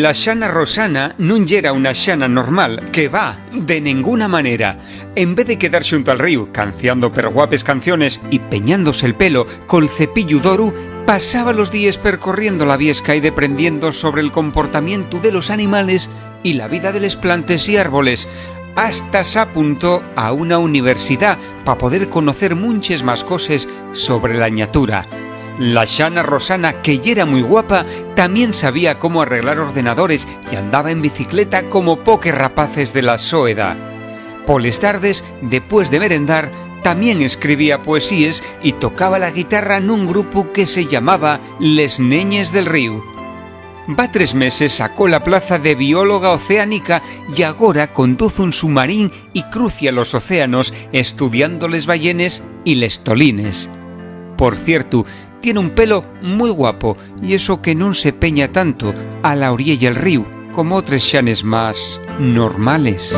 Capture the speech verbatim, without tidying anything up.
La xana Rosana nun yera una xana normal, que va, de nenguna manera. En vez de quedar xunto al ríu, canciando perguapes canciones y peñándose el pelo col cepillu d'oru, pasaba los díes percorriendo la viesca y deprendiendo sobre'l comportamientu de los animales y la vida de les plantes y árboles. Hasta s'apuntó a una universidá pa poder conocer munches más coses sobre la ñatura. La xana Rosana, que yera mui guapa, tamién sabía cómo arreglar ordenadores y andaba en bicicleta como poques rapaces de la so edá. Poles tardes, depués de merendar, tamién escribía poesíes y tocaba la guitarra nun grupu que se llamaba Les Neñes del Ríu. Va tres meses sacó la plaza de bióloga oceánica y agora conduz un submarín y crucia los océanos estudiando les ballenes y les tolines. Por ciertu, tien un pelo mui guapo y eso que nun se peña tanto a la oriella del ríu como otres xanes más normales.